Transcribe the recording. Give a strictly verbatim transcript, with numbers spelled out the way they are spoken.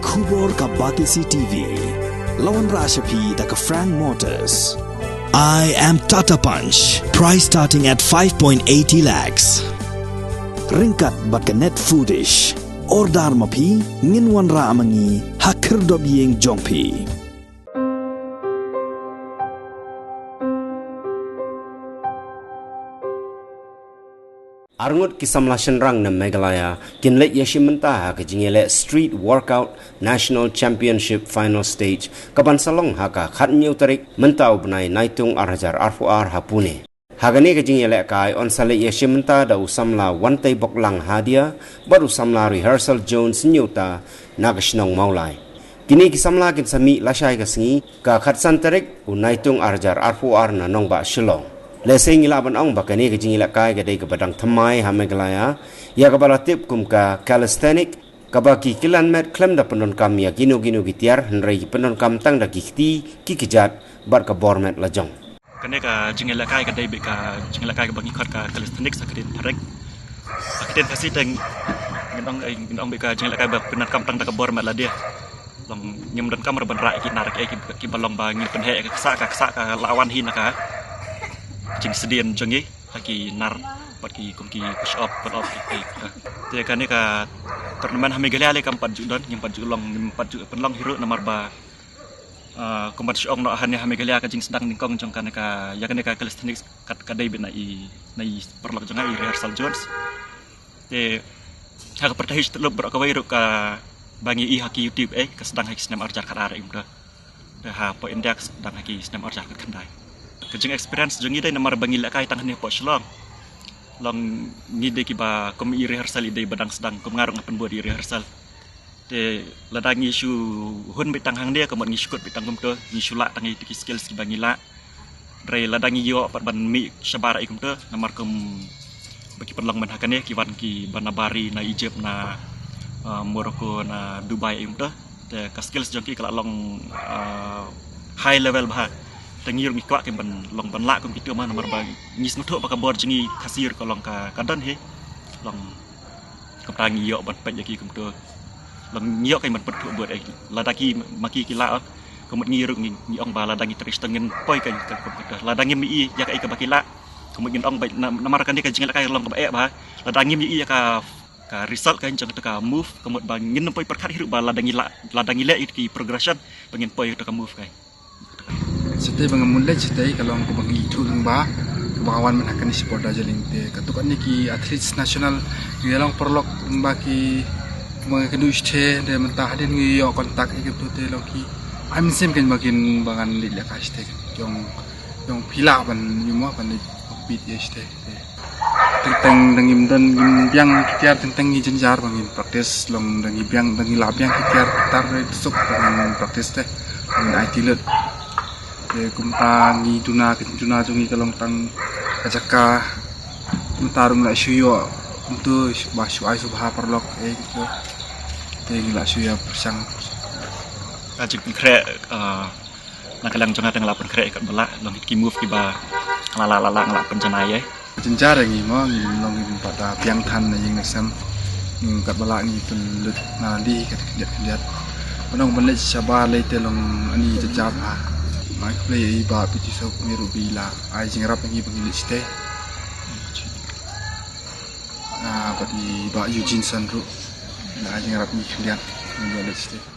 Khubor ka Batesi T V. La wanrah sha phi da ka Frank Motors. I am Tata Punch. Price starting at five point eighty lakhs. Ryngkat bad ka Net Foodish. Order ma phi, ngin wanrah ma ngi ha khyrdop ïing jong phi. Arngut ki samla shynrang na Meghalaya kin leit ïashim bynta ha ka jingïaleh Street Workout National Championship Final Stage, kaban sa long ha ka khathynñiew tarik mynta u bnai Naitung ar hajar arphew ar ha Pune. Ha kane ka jingïalehkai yn sa leit ïashim bynta da u samla Wanteiboklang Hadia bad u samla Rehearsal Jones Hynñiewta na ka shnong Mawlai. Kine ki samla kin sa mih lashai ka sngi ka khatsan tarik u Naitung ar hajar arphew ar na nongbah Shillong. Lehse ngi lah ban ong ba kane ka jingïalehkai ka dei kaba dang thymmai ha Meghalaya, ïa kaba la tip kum ka calisthenic, kaba ki kylliang met khlem da pyndonkam ïa kino kino ki tiar, hynrei ki pyndonkam tang da ki kti, ki kjat bad ka bor met la jong. Kane ka jingïalehkai ka dei beit ka jingïalehkai kaba ngi khot ka calisthenics ha ka ktien phareng. Ha ka ktien Khasi te ngin ong, eh, ngin ong beit ka jingïalehkai ba pyndonkam tang da ka bor met lade. Long ngim donkam ruh ban rah ki nar ki, ki, kiba long ba ngin pynheh ka ksah, ka ksah ka la wan hi na ka jingsdien jong ngi ha ki nar bad ki kum ki push up, pull up, ki, ki, ka. Te kane ka tournament ha Meghalaya lei kam pat ju don, ngim pat ju long, ngim pat ju pynlong hi ruh namar ba, ah, kumba shu ong noh hangne ha Meghalaya ka jingsdang nyngkong jong kane ka, ïa kane ka calisthenics ka, ka dei beit na i, na i paralok jong nga i Rehearsal Jones. Te ha ka pyrthei hi te lop baroh kawei ruh kaba ngi ïohi ha ki YouTube, eh, ka sdang ha ki snem ar hajar khatar, eh, kumta. Te hapoh India ka sdang ha ki snem ar hajar khatkhyndai. Ka jingexperience jong ngi dei namar ba ngi lehkai tang hangne hapoh Shillong. Long ngi dei kiba kum i Rehearsal i dei ba dang sdang, kum nga ruh nga pynbud i Rehearsal. Te lada ngi shu hun beit tang hangne, ka mut ngi shu kut beit tang kumta, ngi shu lah tang ïa ki skills kiba ngi lah. Hynrei lada ngi ïoh pat ban mih shabar ïa kumta, namar kum ba ki pynlong ban ha kane, ki wan kiba na Bahrain, na Egypt, na, ah, Morocco, na Dubai ïa kumta. Te ka skills jong ki ka la long, ah, high level bha. Te ngi ruh ngi kwah kein ban long ban lah kum kito ma, namar ba ngi sngewthuh ba ka bor jong ngi Khasi ruh ka long ka, ka don hi. Long Kumta ngi ïoh ban peit ïa ki kumta. Long ngi ïoh kein ban pynthut bad, eh, lada ki ma ki ki lah, eh. Ka mut ngi ruh ngi, ngi ong ba lada ngi trei shatei ngin poi kein ka kum kata. Lada ngim ïohi ïa kaei kaba ki lah, ka mut ngin ong ba na, namar kane ka jingïalehkai long kaba eh bha. Lada ngim ïohi ïa ka, ka result kein jong kata ka move, ka mut ba ngin ym poi pyrkhat hi ruh ba lada ngi lah, lada ngi leh ïa ki progression ba ngin poi ïa kata ka move kein. Shatei ba nga mut leit shatei ka long kaba ngi ithuh lyngba kaba nga wan mynta ha kane shapoh Darjeeling te kato katne ki athletes national ngi long paralok lyngba ki, ba nga kynduh shatei te mynta hadien ngi ïoh contact ïa kito te long ki ai mynsiem kein ba kin ba ngan leit lehkai shatei jong, jong phi lah ban ïoh mo ban leit compete ïa shatei. Teng teng dang ngim don ngim biang ki tiar, teng teng ngi jynjar ba ngin practice, long dang ngi biang dang ngi lah biang ki tiar, ki tiar re suk ba ngin practice te, ba ngin aiti lut. Te kumta ngi duna, ka duna jong ngi ka long tang ka jaka kumta ruh ngi la shu ïoh kumta ba shu ai sngewbha paralok, eh, kumta. Te ngi la shu ïa pyrshang. Ka jingpynkhreh, ah, na ka liang jong nga te nga la pynkhreh katba lah, long ki move kiba nga la lah, la lah, nga la pynjanai ïa. Jynjar ïa ngi mo, ngi long ngi pat da biang than na ïing na sem. Ngi katba lah ngi pynlut na li kat khyndiat khyndiat. Ban ong ban leit shabar lei te long ani jynjar ha. Nga khublei ïa i Bah P T Soh kumne ruh ba i la ai jingïarap ïa ngi ba ngi leit shatei. Ah, bad i Bah Eugene Sun ruh la ai jingïarap ïa ngi khyndiat ngi leit shatei.